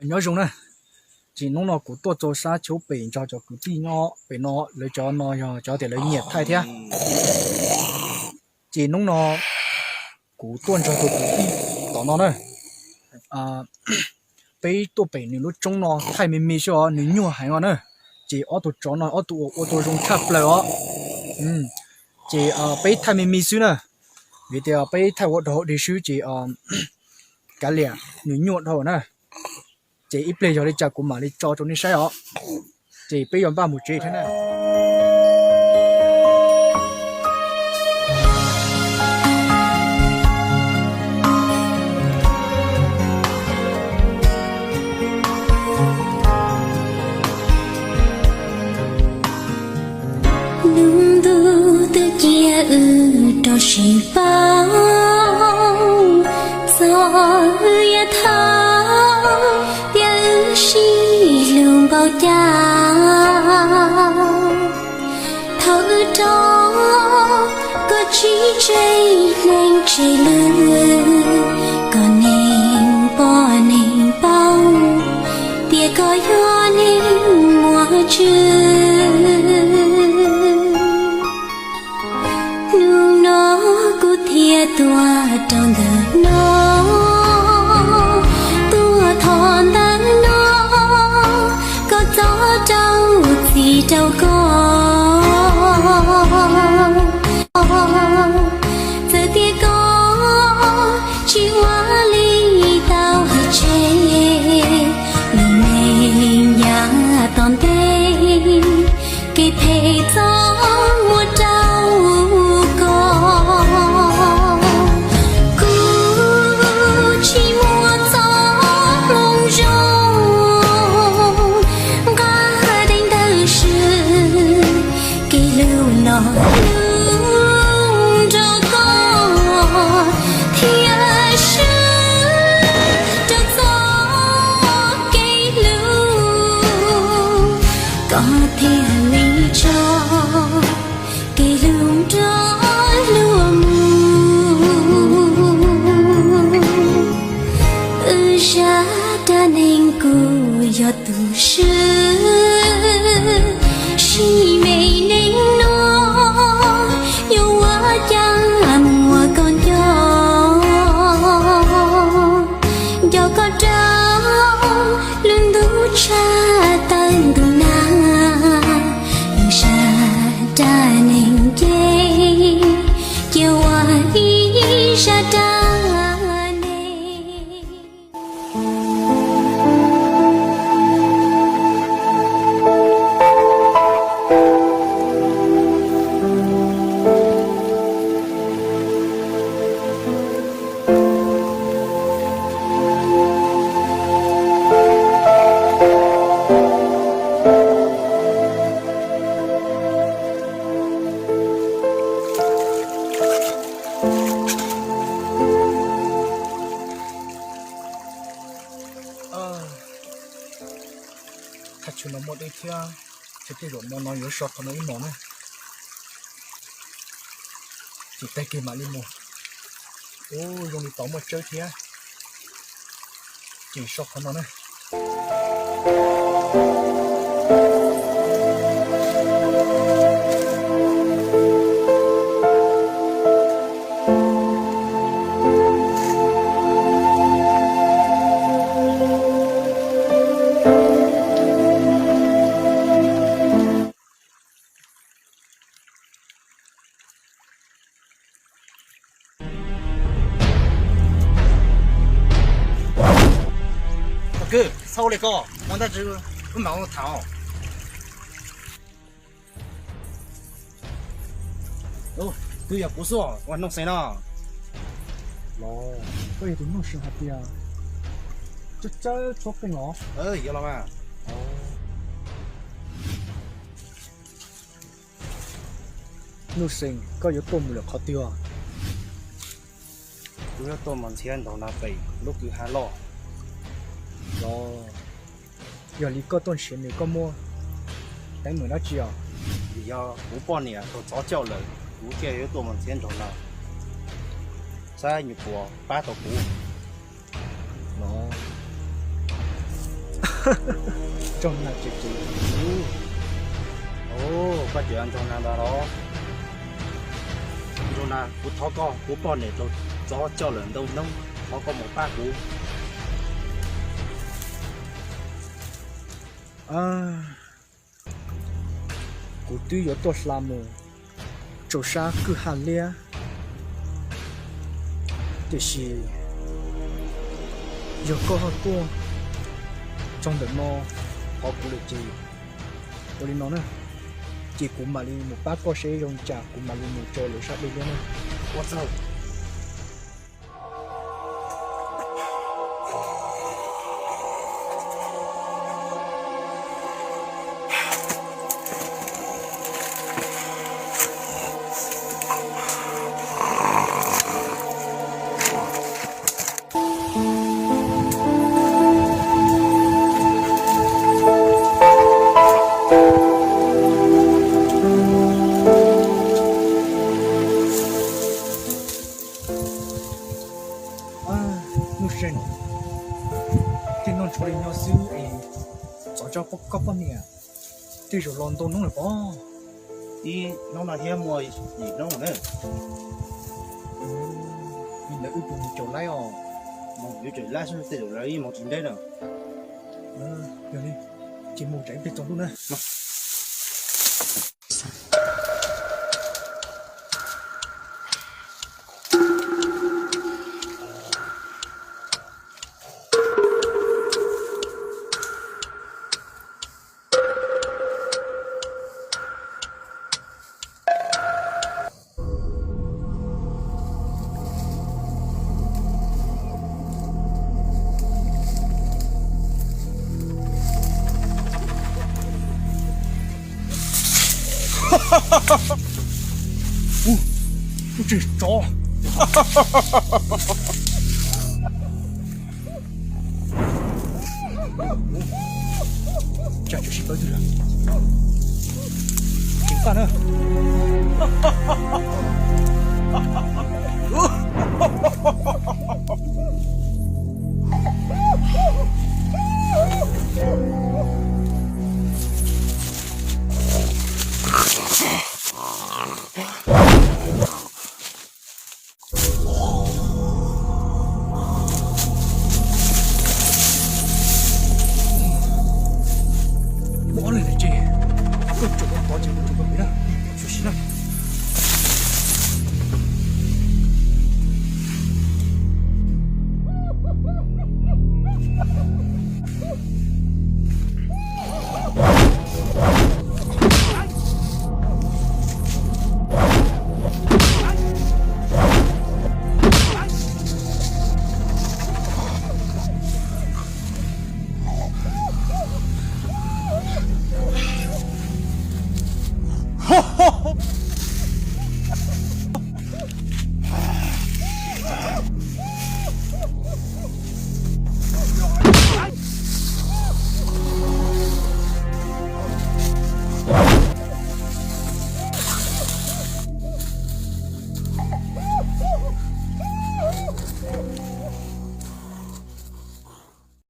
Nyob zoo na, ces hnub no kuv tuaj txog sab Chub Pem nrog cov kwv tij nyob pem no, lawv cov no yog cov tias lawv nyiam thaij thiab. Ces hnub no kuv tuaj nrog tus kwv tij tom no na, peb tuaj pem nws lub roob no thaij me me xwb os, nws nyuaj heev os na. Ces ob tug tsov no ob tug ua ua tau zoo tshaj plaws os. Ces peb thaij me me xwb na, vim tias peb thaij ua dog dig xwb ces kav liam, nws nyuaj dhau na. Ces ib pliag yog li cas kuv mam li tso rau nej saib os. Ces peb yuav npaj mus tsev thiab na. Lub ntuj twb cia wb rau siab paub, txog wb yuav thov tias wb sib hlub npaum cas. Thaum wb rov koj tsis tseg neeg tseg lwm, kom neeg pom neeg paub tias koj yog neeg muaj tswv. Hnub no kuv thiaj tuaj rau ntawm no, tuaj thov ntawm no, koj txhob rau txim rau koj. Txawm tias koj tsis ua li tau hais tseg, lub neej yav tom ntej kev phem txhob muaj rau koj. Kuv tsis muaj txoj hmoo zoo nqa dej ntawm swm, kev hlub no hlub nrog koj thiab swb rau txoj kev hlub, koj thiaj li tso kev hlub nrog hlub mus. Wb zaj dab neeg kuj yog tus swb, sim me neej no yuav ua cas muaj koj nco. Nco koj rau lub ntuj tshaj tawm ntuj nag, wb zaj dab neeg ces cia ua ib zaj dab neeg. Thaj chaw no muaj dej thiab, ces tej zaum hmo no yuav so qhov no ib hmos na. Ces tag kis mam li mus. Ub, zoo li tod muaj tsawb thiab. Ces so qhov no na. Kwv, txhob ua li ko, muaj dab tsi wb mam ua tham. Twb yog kuv xwb, ua Nuj Xeem no. Los, koj yog tus Nuj Xeem hais tias tsawb tsawb tshuab qeej los? Yog los mas. Nuj Xeem, koj yuav tuaj mus lawm qhov twg os? Kuv yuav tuaj mus ntxhiab nraug nag pem lub kwj ha loj. Los, yog li koj tuaj nrhiav nws koj muaj teeb meem dab tsi os? Vim yog kuv poj niam raug tsov coj lawm, kuv thiaj yuav tuaj mus ntxhiab nraug nag, saib nws puas pab tau kuv. Los, Nraug nag ces ces, o, koj ces nraug nag ntag los? Nraug nag, kuv thov koj, kuv poj niam raug tsov coj lawm ntau hnub, thov koj mus pab kuv. Kuv twb yuav tuaj hla mus rau sab kwj ha liab, tiam sis yog koj ho tuaj txog ntawm no thov kuv lawm ces ua li no na, ces kuv mam li mus pab koj seb zoo li cas kuv mam li mus rau lawv sab dej liab na. Ua tsaug. Nuj Seej, tej no ntshuav li no xwb es txov tso koj poj niam, tej zaum los ntau hnub lawm pob. Ib hnub no thiab muaj yim hnub na. Li ntawd wb puas mus caum laib os? Mus yuav caum laib xwb tej zaum lawv ib moos tsis ntev na. Yog li ces mus tsam ib pliag tsaus ntuj na. Ub, lub tsev tsov. Tsam tseem sib pawg twg lawm. Tseem paj na.